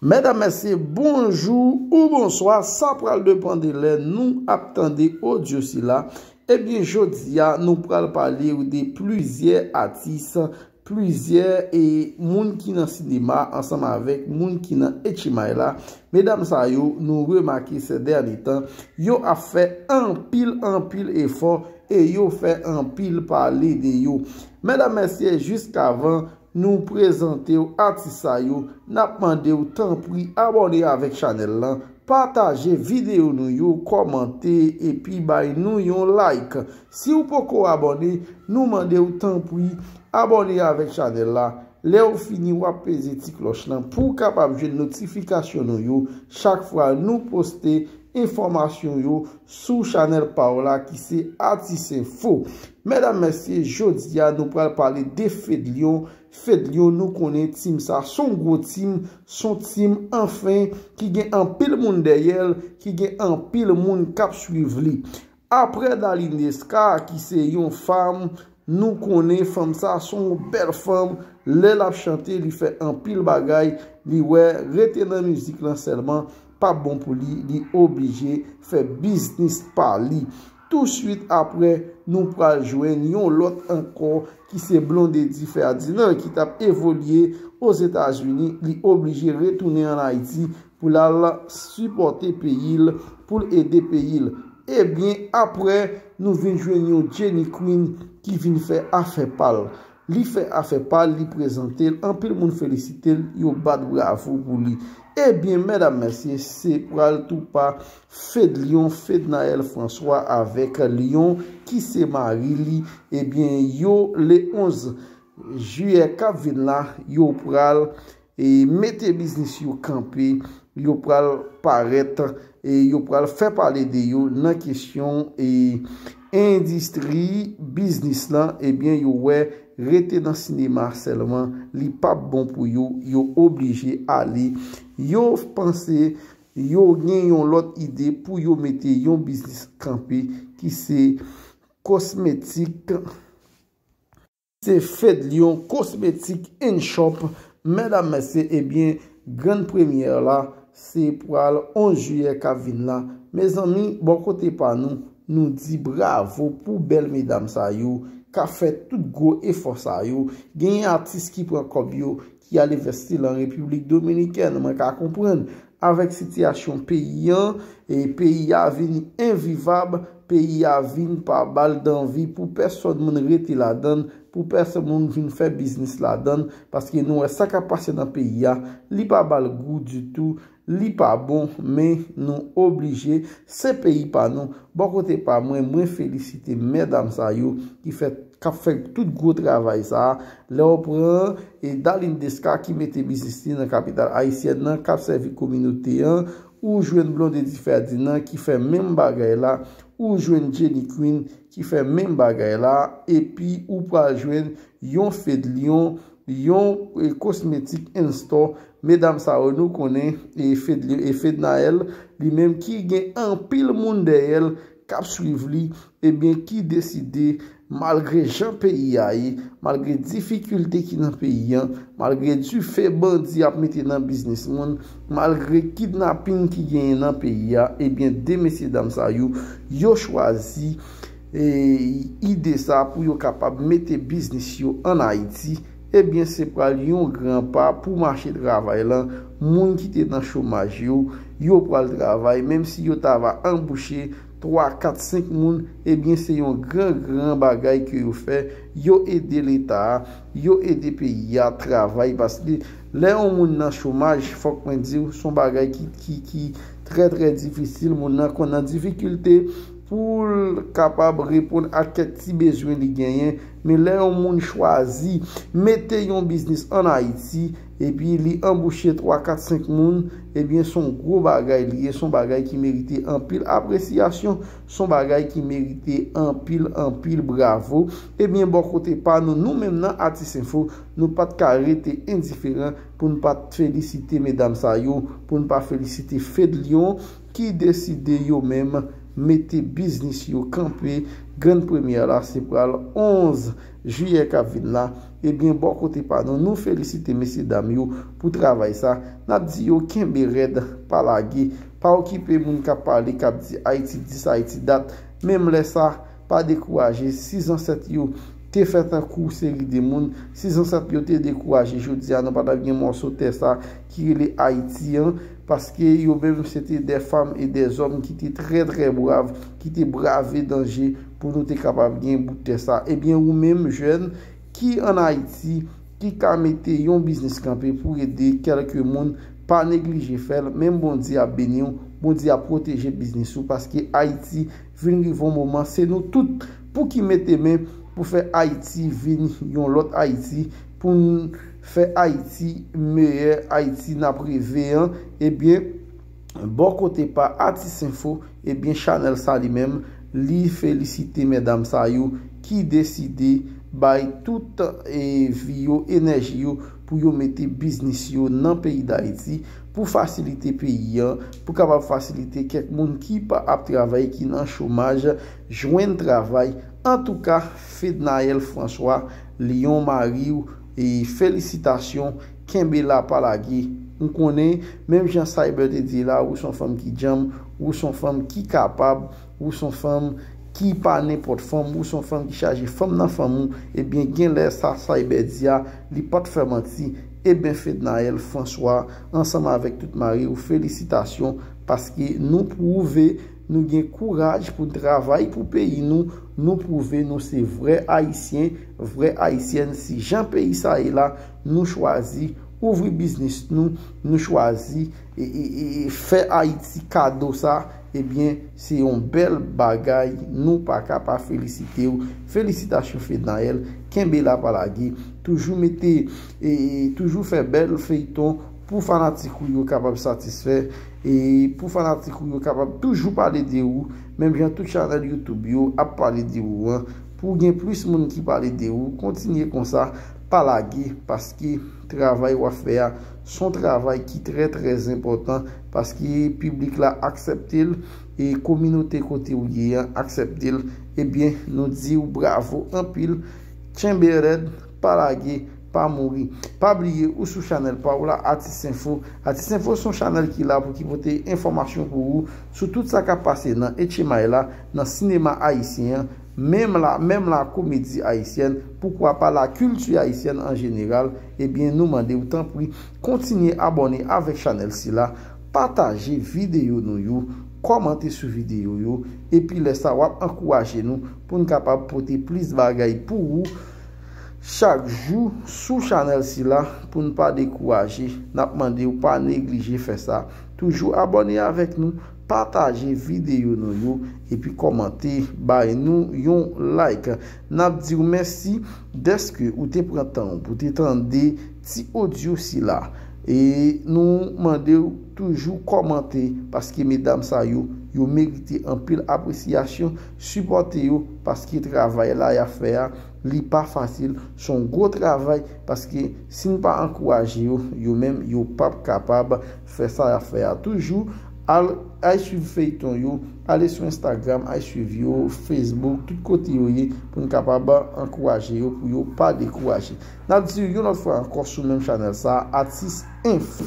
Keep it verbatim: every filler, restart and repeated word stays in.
Medam, mesye, bonjou ou bonswa, sa pral depann de lè nou ap tande odyo sila. Ebyen, jodi a, nou pral pale w de plizyè atis, plizyè e moun ki nan sinema ansanm avèk moun ki nan H M I la. Medam sa yo, nou remake se dènye tan, yo ap fè anpil, anpil efò e yo fè anpil pale de yo. Medam, mesye, jiskavan nou prezante w atis sa yo, n ap mande w tanpri abòne avèk chanèl lan, pataje videyo nou yo, kòmante epi bay nou yon like. Si w poko abòne, nou mande w tanpri abòne avèk chanèl la. Lè w fini, w ap peze ti klòch lan pou w kapab jwenn notifikasyon nou yo chak fwa nou poste enfòmasyon yo sou chanèl pa w la ki se Atis Enfo. Medam, mesye, jodi a nou pral pale de Fedlion. Fedlion, nou konnen tim sa s on gwo tim, s on tim anfen ki gen anpil moun dèyè l, ki gen anpil moun k ap swiv li. Apre Darline Desca, ki se yon fanm, nou konnen fanm sa s on bèl fanm, lè l ap chante, li fè anpil bagay, li wè rete nan mizik lan sèlman p ap bon pou li, li oblije fè biznis pa li. Touswit apre, nou pral jwenn yon lòt ankò ki se Blondedy Ferdinand ki t ap evolye Ozetazini, li oblije retounen ann Ayiti pou l al sipòte peyi l, pou l ede peyi l. Ebyen, apre, nou vin jwenn yon Jenny Queen ki vin fè afè pa l. Li fè afè pa l, li prezante l, anpil moun felisite l, yo bat bravo pou li. Ebyen, medam, mesye, se pral tou pa Fedlion, Fednaelle François avèk Lion, ki se mari li. Ebyen, yo, le onz jiyè k ap vin la, yo pral e mete biznis yo kanpe, yo pral parèt e yo pral fè pale de yo nan kesyon e endistri biznis lan, ebyen, yo wè rete nan sinema sèlman, li p ap bon pou yo, yo oblije ale. Yo panse yo gen yon lòt ide pou yo mete yon biznis kanpe ki se kosmetik. Se Fedlion Cosmetic and Shop. Medam, mesye, ebyen, grann premyè la, se pral onz jiyè k ap vin la. Mezanmi, bò kote pa nou, nou di bravo pou bèl medam sa yo k ap fè tout gwo efò sa yo. Genyen atis ki pran kòb yo, ki al envesti l an Repiblik Dominikèn. Mwen ka konprann, avèk sitiyasyon peyi an, e peyi a vin envivab, peyi a vin pa ba l danvi pou pèsòn moun rete ladan l, pou pèsòn moun vin fè biznis ladan l, paske nou wè sa k ap pase nan peyi a, li pa ba l gou ditou, li pa bon, men nou oblije, se peyi pa nou. Bò kote pa mwen, mwen felisite medam sa yo ki fè, k ap fè tout gwo travay sa a. Lè w pran e Darline Desca ki mete biznis li nan kapital ayisyèn nan, k ap sèvi kominote an, ou jwenn Blondedy Ferdinand ki fè menm bagay la, ou jwenn Jenny Queen ki fè menm bagay la, epi ou pral jwenn yon Fedlion, yon e, Cosmetic and Store. Medam sa yo, nou konnen, e Fedlion, e Fednaelle, li menm ki gen anpil moun dèyè l k ap swiv li, ebyen, ki deside, malgre jan peyi a ye, malgre difikilte ki nan peyi an, malgre dife bandi ap mete nan biznis moun, malgre kidnapin ki genyen nan peyi a, ebyen, de mesyedam sa yo, yo chwazi e, ide sa pou yo kapab mete biznis yo ann Ayiti, ebyen, se pral yon gran pa pou mache travay lan. Moun ki te nan chomaj yo, yo pral travay, menm si yo ta va anbouche twa, kat, senk moun, ebyen, se yon gran, gran bagay ke yo fè. Yo ede Leta a, yo ede peyi a travay, paske lè yon moun nan chomaj, fòk mwen di w, se yon bagay ki, ki, ki trè, trè difisil. Moun nan konn nan difikilte pou l kapab reponn ak kèk ti bezwen li genyen. Men lè yon moun chwazi mete yon biznis ann Ayiti, epi li anbouche twa, kat, senk moun, ebyen, se yon gwo bagay li ye, se yon bagay ki merite anpil apresyasyon, se yon bagay ki merite anpil, anpil bravo. Ebyen, bò kote pa nou, nou menm nan Atis Enfo, nou pa t ka rete endiferan pou n pa t felisite medam sa yo, pou n pa felisite Fedlion ki deside yo menm mete biznis yo kanpe. Grann premyè la, se pral onz jiyè k ap vin la. Ebyen, bò kote pa nou, nou felisite mesye dam yo pou travay sa. N ap di yo kenbe rèd, pa lage, pa okipe moun k ap pale, k ap di Ayiti dis, Ayiti dat. Menm lè sa, pa dekouraje. Si zansèt yo te fè tankou seri de moun, si zansèt yo te dekouraje, jodi a nou pa t ap gen mòso tè sa ki rele Ayiti an, paske yo menm se te de fanm e de zòm ki te trè, trè brav, ki te brave danje pou nou te kapab gen bout tè sa. Ebyen, ou menm, jèn, ki ann Ayiti, ki ka mete yon biznis kanpe pou ede kèlke moun, pa neglije fè l. Menm Bondye ap beni w, Bondye ap pwoteje biznis ou, paske Ayiti vin rive yon moman, se nou tout pou ki mete men pou fè Ayiti vin yon lòt Ayiti, pou n fè Ayiti meyè Ayiti n ap reve an. Ebyen, bò kote pa Atis Enfo, ebyen, chanèl sa li menm, li felisite medam sa yo ki deside bay tout, e, vi yo, enèji yo pou yo mete biznis yo nan peyi Dayiti, pou fasilite peyi an, pou kapab fasilite kèk moun ki pa ap travay, ki nan chomaj, jwenn travay. Antouka, Fednaelle François, Lion mari w, e felisitasyon, kenbe la, pa lage. M konnen, menm jan Cyber te di la, ou se yon fanm ki djanm, ou se yon fanm ki kapab, ou se yon fanm ki pa nenpòt fanm, ou se yon fanm ki chaje fanm nan fanm ou, ebyen, gen lè sa Cyber di a, li pa t fè manti. Ebyen, Fednaelle François, ansanm avèk tout mari w, felisitasyon, paske nou pwouve nou gen kouraj pou n travay pou peyi nou, nou pwouve nou se vrè Ayisyen, vrè Ayisyèn. Si jan peyi sa ye la, nou chwazi ouvri biznis nou, nou chwazi e, e, e, e fè Ayiti kado sa, ebyen, se yon bèl bagay, nou pa ka pa felisite w. Felisitasyon, Fednaelle, kenbe la, pa lage, toujou mete, e, e, toujou fè bèl feyton pou fanatik ou yo kapab satisfè, e pou fanatik ou yo kapab toujou pale de ou, menm jan tout chanèl YouTube yo ap pale de ou an. Pou gen plis moun ki pale de ou, kontinye konsa, pa lage, paske travay w ap fè a, se yon travay ki trè, trè enpòtan, paske piblik la aksepte l, e kominote kote w ye an aksepte l. Ebyen, nou di w bravo anpil, kenbe rèd, pa lage, pa mouri. Pa bliye, ou sou chanèl pa w la, Atis Enfo. Atis Enfo se yon chanèl ki la pou ki pote enfòmasyon pou ou sou tout sa k ap pase nan H M I la, nan sinema ayisyen an, menm la, menm la komedi ayisyèn, poukwa pa la kilti ayisyèn an jeneral. Ebyen, nou mande w, tanpri, kontinye abòne avèk chanèl sila, pataje videyo nou yo, kòmante sou videyo yo, epi lè sa w ap ankouraje nou pou n kapab pote plis bagay pou ou chak jou sou chanèl sila, pou n pa dekouraje. N ap mande w pa neglije fè sa. Toujou abòne avèk nou, pataje videyo nou yo, epi kòmante, bay nou yon like. N ap di w mèsi dèske ou te pran tan w pou te tande ti odyo sila. E nou mande w toujou kòmante, paske medam sa yo, yo merite anpil apresyasyon. Sipòte yo, paske travay la y ap fè a, li pa fasil. Se yon gwo travay, paske si n pa ankouraje yo, yo menm, yo p ap kapab fè sa y ap fè a. Toujou, al, al swiv feyton yo, ale sou Instagram, al swiv yo, Facebook, tout kote yo ye, pou n kapab ankouraje yo, pou yo pa dekouraje. N ap di yon lòt fwa ankò sou menm chanèl sa, Atis Enfo.